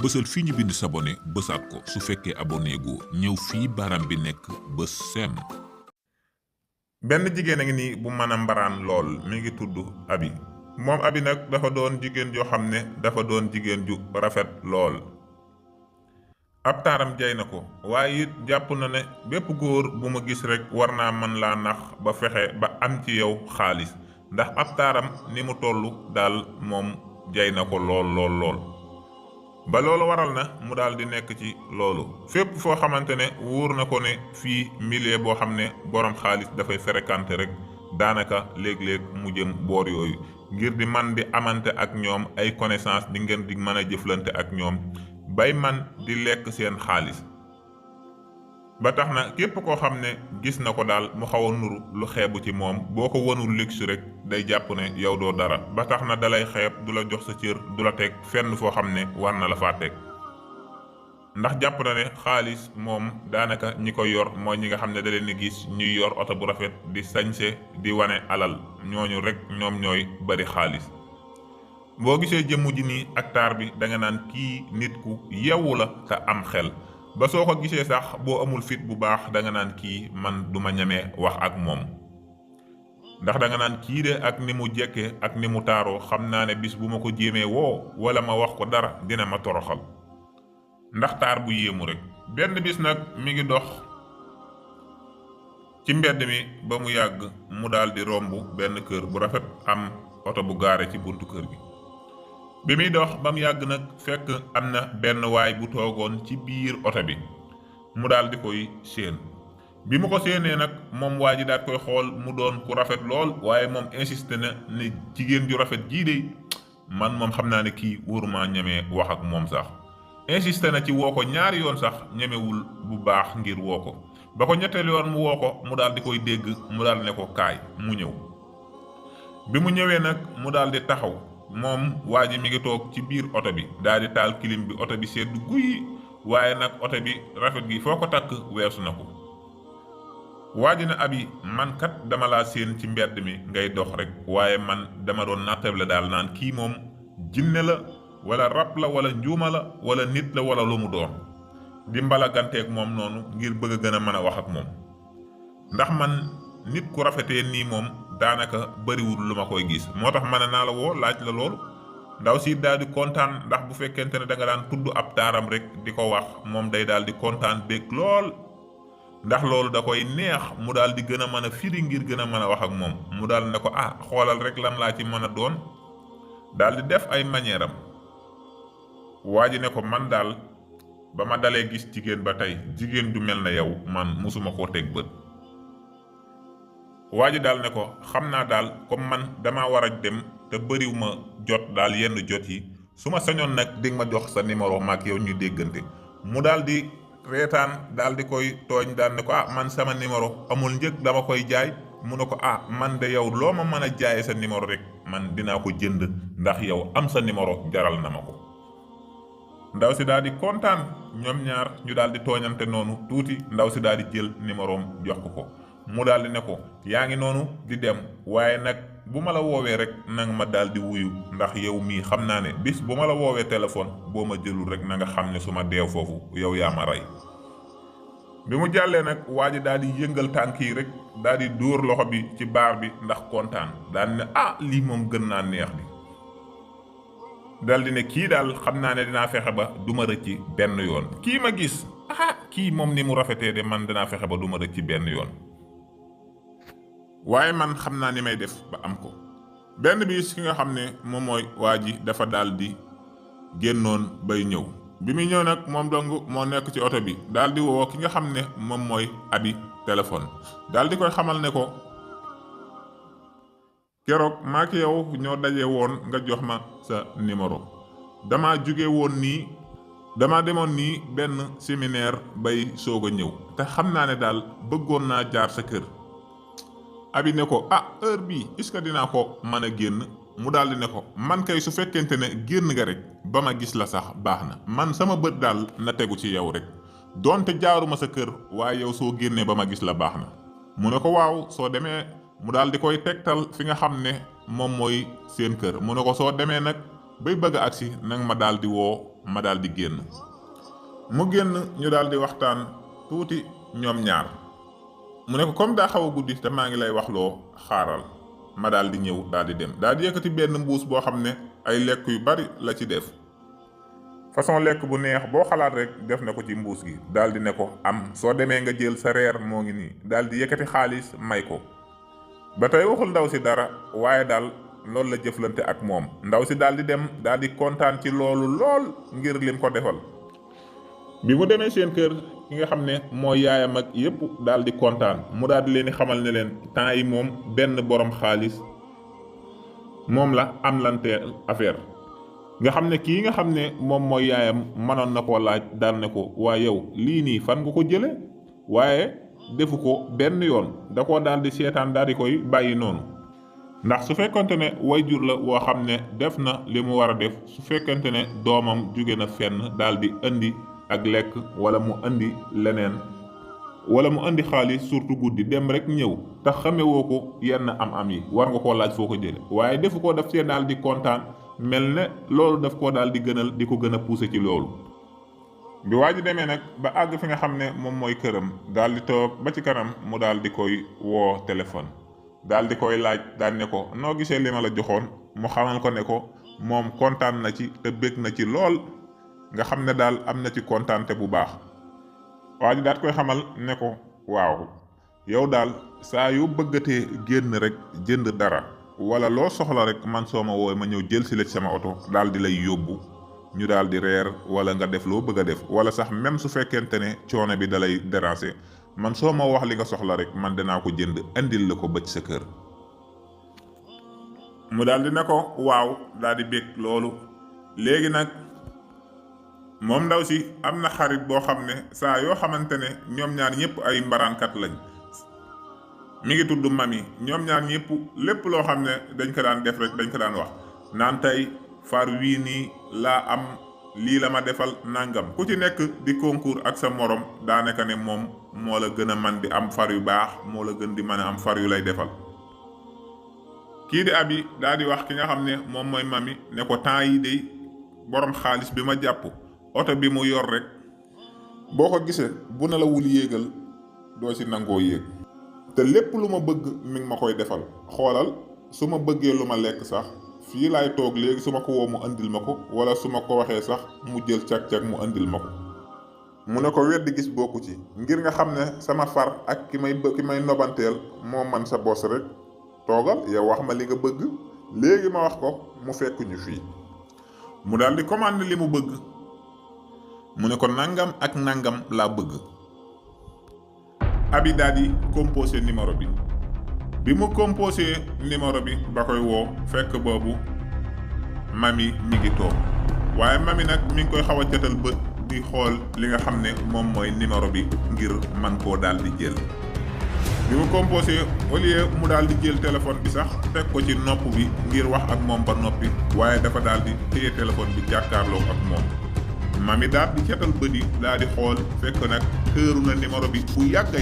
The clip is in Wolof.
bësal fii ñu bind s'abonné bësaat ko su fekkee abonné gu ñëw fii baram bi nekk bës seen. benn jigéen a ngi nii bu mën a mbaraan lool mi ngi tudd Abi. moom Abi nag dafa doon jigéen joo xam ne dafa doon jigéen ju rafet lool. ab taaram jay na ko waaye it jàpp na ne bépp góor bu ma gis rek war naa mën laa nax ba fexe ba am ci yow xaalis ndax ab taaram ni mu toll daal moom jay na ko lool. ba loolu waral na mu daal di nekk ci loolu fépp foo xamante ne wóor na ko ne fii milieu boo xam ne borom xaalis dafay fréquenter rek daanaka léeg-léeg mu jëm boor yooyu ngir di man di amante ak ñoom ay connaissance di ngeen di mën a jëflante ak ñoom bay man di lekk seen xaalis. ba tax na képp koo xam ne gis na ko daal mu xaw a nuru lu xeebu ci moom boo ko wanul luxe rek day jàpp ne yow doo dara ba tax na dalay xeeb du la jox sa cër du la teg fenn foo xam ne war na la faa teg ndax jàpp na ne xaalis moom daanaka ñi ko yor mooy ñi nga xam ne da leen di gis ñuy yor oto bu rafet di sañse di wane alal ñooñu rek ñoom ñooy bari xaalis. boo gisee jëmm ji nii ak taar bi da nga naan kii nit ku yeewu la te am xel. ba soo ko gisee sax boo amul fit bu baax da nga naan kii man duma ñemee wax ak moom ndax da nga naan kii de ak ni mu jekke ak ni mu taaroo xam naa ne bis bu ma ko jéemee woo wala ma wax ko dara dina ma toroxal ndax taar bu yéemu rek. benn bis nag mi ngi dox ci mbedd mi ba mu yàgg mu daal di romb benn kër bu rafet am oto bu gaare ci buntu kër gi. bi muy dox ba mu yàgg nag fekk am na benn waay bu toogoon ci biir oto bi mu daal di koy séen bi mu ko séenee nag moom waa ji daal koy xool mu doon ku rafet lool waaye moom insisté na ne jigéen ju rafet jii de man moom xam naa ne kii wóoruma ñemee wax ak moom sax. insisté na ci woo ko ñaari yoon sax ñemewul bu baax ngir woo ko ba ko ñetteel yoon mu woo ko mu daal di koy dégg mu daal ne ko kaay mu ñëw. bi mu ñëwee nag mu daal di taxaw. moom waa ji mi ngi toog ci biir oto bi daal di taal clim bi oto bi seddu guy waaye nag oto bi rafet gi foo ko takk weesu na ko. waa ji na Abi man kat dama laa séen ci mbedd mi ngay dox rek waaye man dama doon nattable daal naan kii moom jinne la wala rab la wala njuuma la wala nit la wala lu mu doon di mbalaganteeg moom noonu ngir bëgg a gën a mën a wax ak moom ndax man nit ku rafetee nii moom daanaka bariwul lu ma koy gis moo tax mën naa la woo laaj la loolu. ndaw si daal di kontaan ndax bu fekkente ne da nga daan tudd ab taaram rek di ko wax moom day daal di kontaan bég lool ndax loolu da koy neex mu daal di gën a mën a firi ngir gën a mën a wax ak moom mu daal ne ko xoolal rek lan laa ci mën a doon daal di def ay manière am. waa ji ne ko man daal ba ma dalee gis jigéen ba tey jigéen ju mel na yow man musuma koo teg bët. waa ji daal ne ko xam naa daal comme man dama war a dem te bëriw ma jot daal yenn jot yi su ma sañoon nag di ma jox sa numéro maak yow ñu déggante. mu daal di reetaan daal di koy tooñ daal ne ko man sama numéro amul njëg dama koy jaay. mu ne ko man de yow loo ma mën a jaayee sa numéro rek man dinaa ko jënd ndax yow am sa numéro jaral na ma ko. ndaw si daal di kontaan ñoom ñaar ñu daal di tooñante noonu tuuti ndaw si daal di jël numéroom jox ko. mu daal di ne ko yaa ngi noonu di dem waaye nag bu ma la woowee rek nanga ma daal di wuyu ndax yow mii xam naa ne bis bu ma la woowee téléphone boo ma jëlul rek na nga xam ne su ma deew foofu yow yaa ma rey. bi mu jàllee nag waa ji daal di yëngal tànk yi rek daal di dóor loxo bi ci baar bi ndax kontaan daal di ne lii moom gën naa neex di daal di ne kii daal xam naa ne dinaa fexe ba du ma rëcc benn yoon kii ma gis kii moom ni mu rafetee de man dinaa fexe ba du ma rëcc benn yoon. waaye man xam naa ni may def ba am ko. benn bis ki nga xam ne moom mooy waa ji dafa daal di génnoon bay ñëw bi muy ñëw nag moom dong moo nekk ci oto bi daal di woo ki nga xam ne moom mooy Abi téléphone daal di koy xamal ne ko keroog maa ki yow ñoo daje woon nga jox ma sa numéro dama jóge woon nii dama demoon nii benn séminaire bay soog a ñëw te xam naa ne daal bëggoon naa jaar sa kër. Abi ne ko heure bii est-ce que dinaa ko mën a génn mu daal di ne ko man kay su fekkente ne génn nga rek ba ma gis la sax baax na man sama bët daal na tegu ci yow rek donte jaaruma sa kër waaye yow soo génnee ba ma gis la baax na. mu ne ko waaw soo demee mu daal di koy tegtal fi nga xam ne moom mooy seen kër mu ne ko soo demee nag bay bëgg a agsi nag ma daal di woo ma daal di génn. mu génn ñu daal di waxtaan tuuti ñoom ñaar. mu ne ko comme daa xaw a guddi te maa ngi lay waxloo xaaral. ma daal di ñëw daal di dem daal di yëkkati benn mbuus boo xam ne ay lekk yu bari la ci def. façon lekk bu neex boo xalaat rek def na ko ci mbuus gi. daal di ne ko am soo demee nga jël sa reer moo ngi nii. daal di yëkkati xaalis may ko. ba tey waxul ndaw si dara waaye daal loolu la jëflante ak moom. ndaw si daal di dem daal di kontaan ci loolu lool ngir lim ko defal. bi mu demee seen kër ki nga xam ne mooy yaayam ak yépp daal di kontaan mu daal di leen di xamal ne leen temps yi moom benn borom xaalis moom la am lante affaire. nga xam ne kii nga xam ne moom mooy yaayam mënoon na koo laaj daal ne ko waa yow lii nii fan nga ko jële waaye defu ko benn yoon da koo daal di seetaan daal di koy bàyyi noonu. ndax su fekkante ne wayjur la woo xam ne def na li mu war a def su fekkante ne doomam jóge na fenn daal di indi ak lekk wala mu indi leneen wala mu indi xaalis surtout guddi dem rek ñëw te xamewoo ko yenn am-am yi war nga koo laaj foo ko jële waaye defu ko daf see daal di kontaan mel ne loolu daf koo daal di gënal di ko gën a pousser ci loolu. bi waa ji demee nag ba àgg fi nga xam ne moom mooy këram daal di toog ba ci kanam mu daal di koy woo téléphone daal di koy laaj daal ne ko noo gisee li ma la joxoon mu xamal ko ne ko moom kontaan na ci te bég na ci lool. nga xam ne daal am na ci kontaante bu baax. waa ji daat koy xamal ne ko waaw yow daal saa yu bëggatee génn rek jënd dara wala loo soxla rek man soo ma woowe ma ñëw jël si la ci sama oto daal di lay yóbbu ñu daal di reer wala nga def loo bëgg a def wala sax même su fekkente ne coono bi dalay déranger man soo ma wax li nga soxla rek man danaa ko jënd indil la ko ba ci sa kër. mu daal di ne ko waaw daal di bég loolu. léegi nag moom ndaw si am na xarit boo xam ne saa yoo xamante ne ñoom ñaar ñëpp ay mbaraankat lañ. mi ngi tudd Mami ñoom ñaar ñëpp lépp loo xam ne dañ ko daan def rek dañ ko daan wax naan tey far wii nii laa am lii la ma defal nangam ku ci nekk di concours ak sa morom daanaka ne moom moo la gën a man di am far yu baax moo la gën di mën a am far yu lay defal. kii di Abi daal di wax ki nga xam ne moom mooy Mami ne ko temps yi de borom xaalis bi ma jàpp oto bi mu yor rek boo ko gisee bu na la wul yéegal doo ci nangoo yéeg. te lépp lu ma bëgg mi ngi ma koy defal xoolal su ma bëggee lu ma lekk sax fii laay toog léegi su ma ko woo mu andil ma ko wala su ma ko waxee sax mu jël cag-cag mu andil ma ko. mu ne ko weddi gis bokku ci ngir nga xam ne sama far ak ki may nobanteel moo man sa bos rek toogal yow wax ma li nga bëgg léegi ma wax ko mu fekk ñu fii. mu daal di commandé li mu bëgg mu ne ko nangam ak nangam laa bëgg. Abi daal di composé numéro bi mu composé numéro bi ba koy woo fekk boobu Mami mi ngi toog waaye Mami nag mi ngi koy xaw a catal bët di xool li nga xam ne moom mooy numéro bi ngir man koo daal di jël. bi mu composé au lieu mu daal di jël téléphone bi sax teg ko ci nopp bi ngir wax ak moom ba noppi waaye dafa daal di téye téléphone bi jàkkaarloo ak moom. Mami daal di catal bët yi daal di xool fekk nag xëeru na numéro bi bu yàgg.